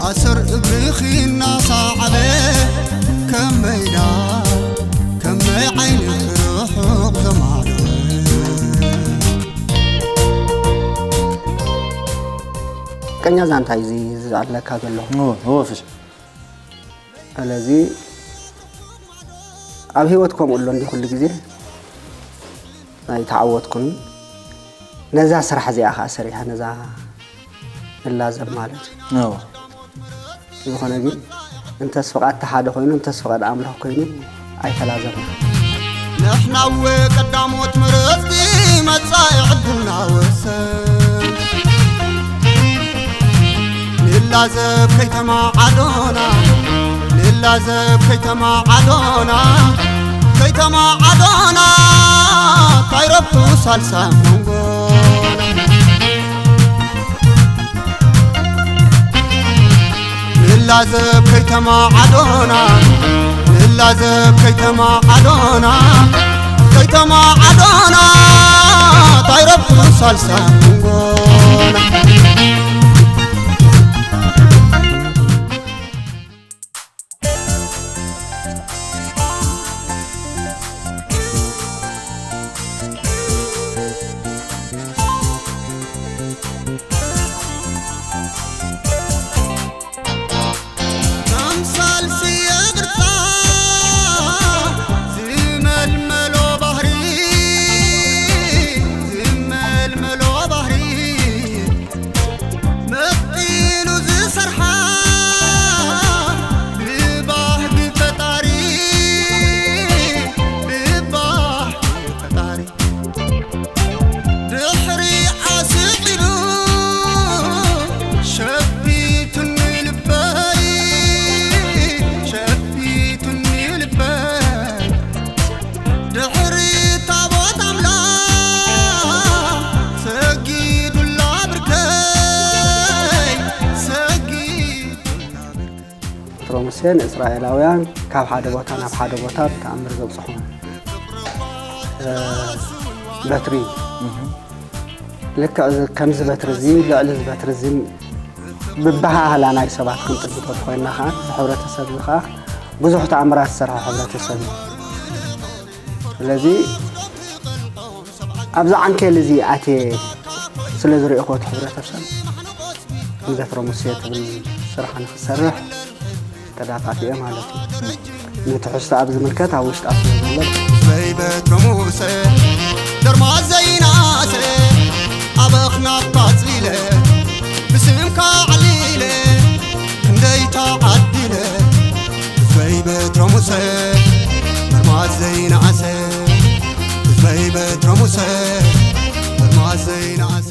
ኣሰር እግርኺ እናሰዓበ ከም መይዳ፣ ከም ማይ ዓይንኺ ርሑቕ ዘማዕረወ። ቀኛ ዛንታ እዩ እዚ ዝኣለካ ዘሎ። እወ፣ እወ፣ ፍሽ። ስለዚ ኣብ ህይወት ከምኡ ኣሎ እንዲ ኩሉ ግዜ ኣይተዓወትኩን። ነዛ ስራሕ እዚኣ ኸዓ ሰሪሐ ነዛ ንላዘብ ማለት እዩ። እወ። ዝኾነ ግን እንተስ ፍቓድ እቲ ሓደ ኮይኑ፣ እንተስ ፍቓድ ኣምላኽ ኮይኑ ኣይተላዘብና። ንሕና እወ ቀዳሞት መረፅቲ፣ መፃኢ ዕድልና ወሰን። ንላዘብ ከይተማዓዶና፣ ንላዘብ ከይተማዓዶና፣ ከይተማዓዶና፣ ካይረብቱ ሳልሳይ መንጎና። ንላዘብ ከይተማዓዶና፣ ንላዘብ ከይተማዓዶና፣ ከይተማዓዶና፣ ታይረብቱ ሳልሳይ መንጎና። ኣምሳል ስየ ቅርጻ ዝመልመሎ ባህሪ፣ ዝመልመሎ ባህሪ፣ መጢኑ ዝሰርሓ ብባህጊ ፈጣሪ፣ ብባህጊ ፈጣሪ። ድሕሪ ዓስብ ኢሉ ሸፊቱኒ ልበይ፣ ሸፊቱኒ ልበይ። ድሕሪ ታቦት ኣምላኽ ሰጊዱላ ብርከይ፣ ሰጊዱላ ብርከይ። ዮትሮ ሙሴ ንእስራኤላውያን ካብ ሓደ ቦታ ናብ ሓደ ቦታ ብተኣምር ዘብጽሖም፣ እ፣ በትሪ። እህ። ልክዕ እዚ፣ ከምዚ በትሪ እዚ፣ ልዕሊ እዚ በትሪ እዚ ብበሃህላ ናይ ሰባት ክንጥምቶ እንተኾይንና ኸዓ፣ እዚ ሕብረተሰብ እዚ ኸዓ ብዙሕ ተኣምራት ዝሰርሐ ሕብረተሰብ እዩ። ስለዚ ኣብዚ ዓንኬል እዚ ኣትየ ስለ ዝረእኹዎ፣ እቲ ሕብረተሰብ ንዮትሮ ሙሴ ትብል ስራሕ ንኽሰርሕ ተዳፋፊኤ ማለት እዩ። ንትሕዝቶ ኣብ ዝምልከት ኣብ ውሽጣ ስለ ዘሎ፣ ዘይበትሮ ሙሴ ደርማስ ዘይናሰ ኣብ ኣኽናፍ ካጽሊለ ብስምካ ዓሊለ ክንደይ ተዓዲለ። ህዝበይ በትሮ ሙሴ ደርማስ ዘይነኣሰ፣ ህዝበይ በትሮ ሙሴ ደርማስ ዘይነኣሰ።